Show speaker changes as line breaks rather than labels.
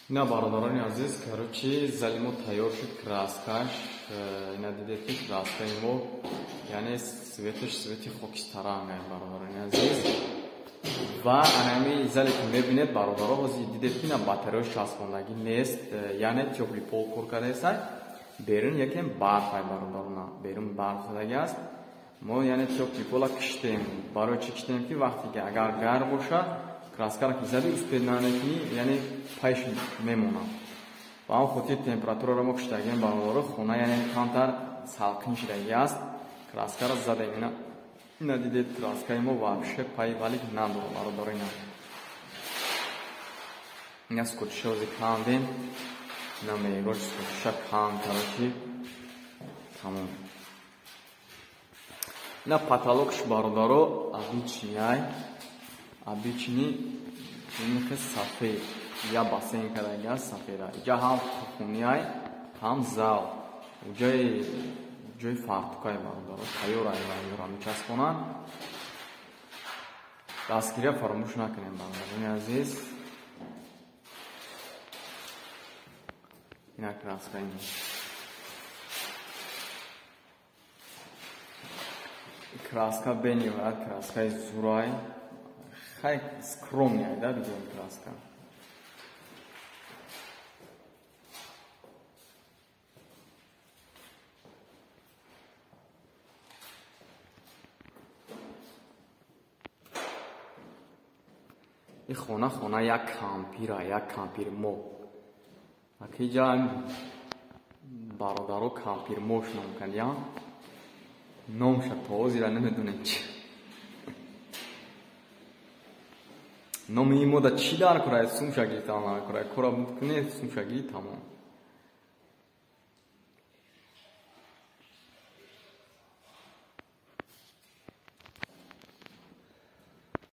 Ина бародарони азиз, короче, зали мо тайёр шуд, краскаш. Ина дидед ки краскаи мо, яъне светаш свети хокистаранг, бародарони азиз. Ва анами зале ки мебинед, бародаро, ҳозир дидед ки на батареяш часпондагӣ нест, яъне тёплый пол кор кардаеста. Берун якем барф ай, бародарона, берун барф задаги аст. Мо яъне тёплый пола киштем. Барои чӣ киштем? Ки вақте ки агар гарм бошад, краскаро ки зади, успед намекунӣ, яъне пайш мемонад. Ба ҳам хотир температураро мо киштагем, бародаро, хона яъне камтар салқин шидаги аст. Краскаро задем, ина. Ина дидед, краскаи мо вообще пай валик надорад, бародаро, ина. Ина скотча ози кандем. Ина мегош скотча канд, короче, тамом. Ина потолокш, бародаро, обычный ай. Обычный инхе сафед. Я бассейн кардаги аст сафеда. Иҷа ҳам кухони ай, ҳам зал. Уҷаи ҷои фартукай, бародаро, тайёр ай ва ёра мечаспонанд. Дастгирия фаромӯш накунем, бародарони азиз. Ина краскаи мо. Краска бениҳоят краскаи зурай. Хай скромный ай, да, бигӯем краска. Ин хона хона як кампира, як кампир мо. Акиҷа бародаро кампир мош ном кардиям. Номша то ҳозира намедонем чи. Номи ин мода чӣ дар кора? Сумша гирифтан дар кора. Кора буд кунед, сумша гирӣ, тамом.